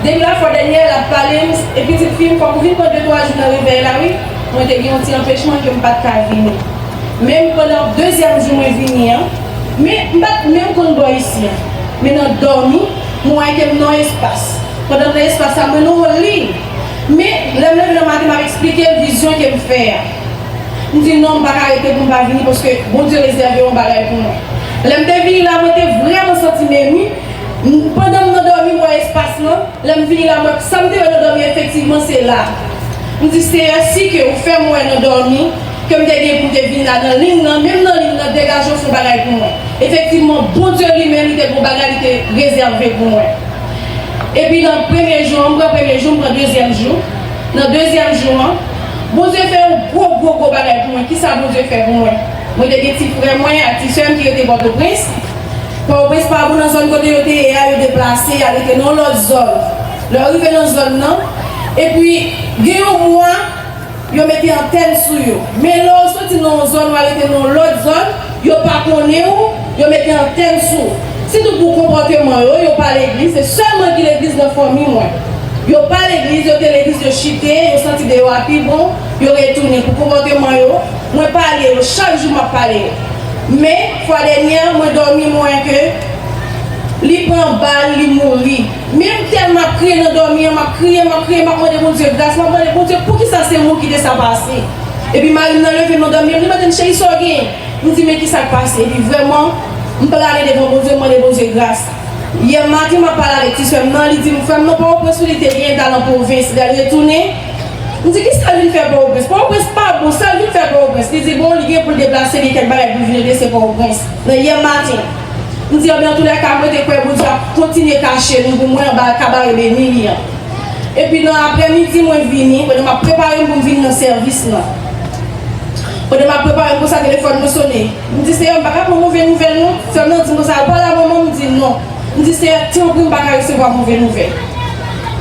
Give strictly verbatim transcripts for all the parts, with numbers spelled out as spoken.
Depi la fwa dènyè, l ap pale m, e pitit fi m, fòk ou vin pran de twa jou nan revèy la, wi. Mwen te gen yon ti anpechman ke m pa t ka vini. Menm pandan dezyèm jou mwen vini an, men m pa t menm konn bò isi an. Men nan dòmi, mwen wè ke m nan yon espas. Pandan m nan espas sa, mwen nan yon liy. Men, lè m leve nan maten, m ap eksplike l vizyon ke m fè a. M di non, m pa ka rete pou m pa vini, paske Bondye rezève yon bagay pou mwen. Lè m te vini la, mwen te vrèman santi m emi. M, pandan m nan dòmi, m wè espas lan. Lè m vini la, m wè sa m te wè nan dòmi, efektivman, se la. M di, Seyè, si ke ou fè m wè nan dòmi, ke m te gen pou m te vin la nan liy nan, menm nan liy nan, degaje w fè yon bagay pou mwen. Efektivman, Bondye li menm, li te gen yon bagay, li te rezève pou mwen. Epi nan premye jou an, m pran premye jou, m pran dezyèm jou. Nan dezyèm jou an, Bondye fè yon gwo, gwo, gwo bagay pou mwen. Kisa Bondye fè pou mwen? Mwen te gen ti frè mwen ak ti sè m ki rete Pòtoprens. Pòtoprens pa bon, nan zòn kote yo te ye a, yo deplase, y al rete nan yon lòt zòn. Lè yo rive nan zòn nan, epi gen yon mwa, yo mete antèn sou yo. Men lè w soti nan yon zòn, w al rete nan yon lòt zòn, yo pa konnen w, yo mete antèn sou w. Sitou pou konpòteman yo, yo pa legliz, se sèl mwen ki legliz nan fanmi mwen. Yo pa legliz, yo te legliz, yo chite, yo santi deyò a pi bon, yo retounen. Pou konpòteman yo, mwen pale yo, chak jou m ap pale yo. Men, fwa dènyè, mwen dòmi, mwen wè ke li pran bal, li mouri. Men m tèlman ap kriye nan dòmi an, m ap kriye, m ap kriye, m ap mande Bondye gras, m ap mande Bondye poukisa se mwen ki te sa pase. Epi mari m nan leve m nan dòmi an, li mande m, cheri, sa w genyen? M di, men kisa k pase? Epi vrèman, m plane devan Bondye, m mande Bondye gras. Yè maten, m ap pale avèk ti sè m nan, li di m, frè m nan Pòtoprens wi, li te genyen t al nan pwovens, lè l retounen, m di, kisa l vin fè Pòtoprens? Pòtoprens pa bon, sa l vin fè Pòtoprens? Li di, bon, li gen pou l deplase, gen kèk bagay pou l vin regle, se Pòtoprens. Nan yè maten. M di, anben, antoulèka, mwen te kwè Bondye ap kontinye kache nou pou mwen anba kabare beni li an. Epi nan aprèmidi, mwen vini, pandan m ap prepare m pou m vin nan sèvis lan. Pandan m ap prepare m konsa, telefòn mwen sone. M di, Seyè, m pa ka pran move nouvèl, non. Sè m nan di m konsa, al pale a manman m, m di, non. M di, Seyè, tanpri, m pa ka resevwa move nouvèl.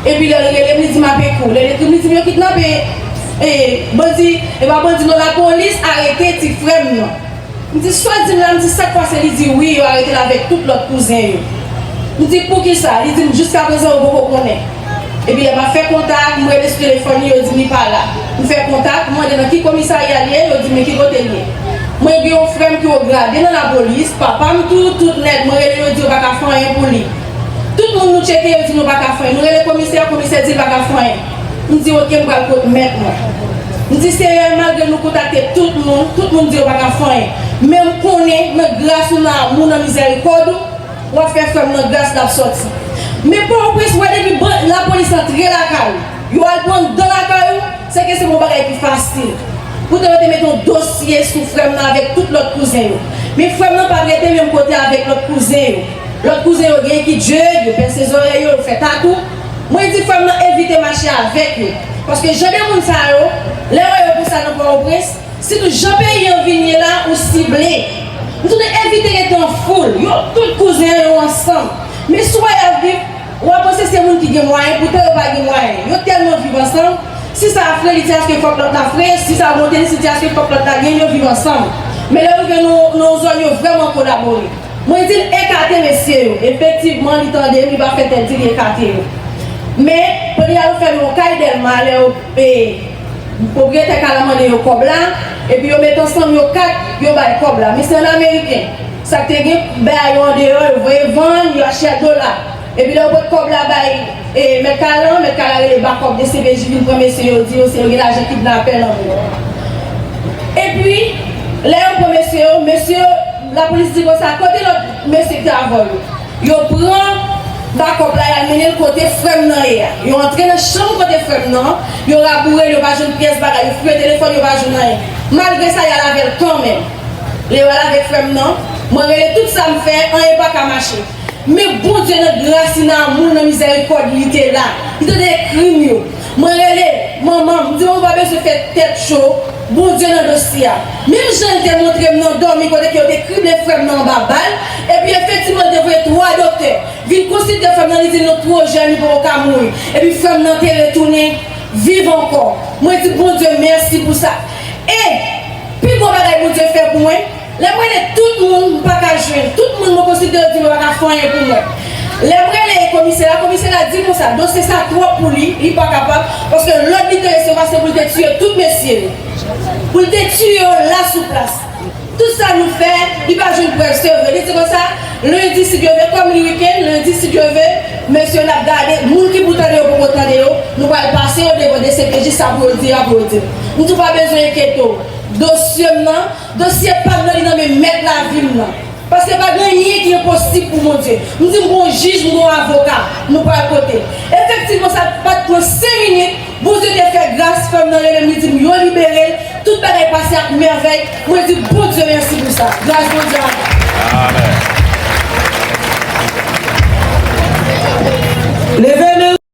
Epi lè l rele m, li di m ap ekri w. Lè l ekri m, li di m yo kidnape, e, bandi, e pa bandi, non, lapolis arete ti frè m nan. M di, sa w di m la? M di, sa k pase? Li di, wi, yo arete l avèk tout lòt kouzen yo. M di, poukisa? Li di m, jiskaprezan, yo poko konnen. Epi lè m ap fè kontak, m rele sou telefòn li, yo di m li pa la. M fè kontak, m mande nan ki komisarya l ye, yo di m men ki kote l ye. Mwen gen yon frè m ki wo grade nan lapolis, papa m tou, tout nèg, mwen rele yo di yo pa ka fè anyen pou li. Tout moun nou tcheke, yo di nou pa ka fè anyen. Nou rele komisè, komisè di l pa ka fè anyen. M di, oke, m pral kot mèt mwen. M di, Seyè, malgre nou kontakte tout moun, tout moun di yo pa ka fè anyen. Men m konnen, nan gras ou, nan amou, nan mizèrikòd ou, w ap fè frè m nan gras, l ap sòti. Men Pòtoprens, wè, depi ban-, lapolis antre lakay ou, yo al pran anndan lakay ou, se ke se yon bagay ki fasil. Poutan yo te mete yon dosye sou frè m nan avèk tout lòt kouzen yo. Men frè m nan pa t rete menm kote avèk lòt kouzen yo. Lòt kouzen yo gen ki dread, yo pèse zòrèy yo, yo fè tatou. Mwen di frè m nan evite mache avèk yo. Paske jan de moun sa yo, lè w wè yo konsa nan Pòtoprens, sitou jan peyi an vin ye la, ou sible. M di w evite rete an foul. Yo tout kouzen an, yo ansanm. Men si w wè y ap viv, w a panse se moun ki gen mwayen, poutan yo pa gen mwayen. Yo tèlman viv ansanm, si sa a fre, li di aske fòk lòt la fre, si sa a monte, li di aske fòk lòt la gen, yo viv ansanm. Men lè yo rive nan, nan yon zòn, yo vrèman kolabore. Mwen di l ekate mesye yo. Efektivman, li tande m, li pa fè tèt di l, li ekate yo. Men, pandan y al fèmen yon kay Dèlma, lè yo, e, pwopriyetè kay la mande yo kòb la, epi yo met ansanm yo kat, yo bay kòb la. Men se an ameriken. Sa k te gen, bay yo andeyò, yo voye vann, yo achte ak dola. Epi lè yo pot kòb la bay, e, mèt kay lan, mèt kay la rele bakòp D C P J vin pran mesye yo, di yo se yo gen lajan kidnapè nan men yo. Epi, lè yo pran mesye yo, mesye yo, lapolis di konsa, kote lòt mesye ki te avè w yo? Yo pran bakòp la, y al mennen l kote frè m nan ye a. Yo antre nan chanm kote frè m nan, yo raboure l, yo pa jwenn pyès bagay, yo fouye telefòn, yo pa jwenn anyen. Malgre sa, y al avè l kanmenm. Lè yo al avèk frè m nan, mwen rele tout sa m fè, anyen pa ka mache. Men Bondye nan gras li, nan amou l, nan mizèrikòd li, li te la. Li tande krim yo. Mwen rele manman m, m di manman m pa bezwen fè tèt cho, Bondye nan dosye a. Menm jan l te montre m nan dòmi kote ke yo te krible frè m nan anba bal, epi efektivman l te voye twa doktè vin konsilte frè m nan, li di l nou two jèn, li poko ka mouri. Epi frè m nan te retounen viv ankò. Mwen di Bondye mèsi pou sa. E pi gwo bagay Bondye fè pou mwen, lè m rele tout moun, m pa ka jwenn. Tout moun mwen konsilte yo di m yo pa ka fè anyen pou mwen. Lè m rele komisè a, komisè a di konsa, dosye sa twòp pou li, li pa kapab, paske lòd li te resevwa se pou l te tiye tout mesye yo. Pou l te tiye yo la sou plas. Tout sa nou fè, li pa jwenn prèv, se vre. Li di konsa, lendi, si Dye vle, kòm li wikenn, lendi, si Dye vle, mesye n ap gade, moun ki pou tande yo poko tande yo, nou pral pase yo devan D C P J, sa pou yo di a pou yo di. M di w pa bezwen enkyete w. Dosye m nan, dosye pa m nan, li nan men mèt lavi m nan. Paske pa gen anyen ki enposib pou Bondye. M di m gon jij, m gon avoka, nou pral kote. Efektivman, sa pa t pran senk minit, Bondye te fè gras, frè m nan rele m, li di m yo libere l, tout bagay pase ak mèvèy. Mwen di Bondye mèsi pou sa. Gras Bondye avè w. Amèn. Leve men.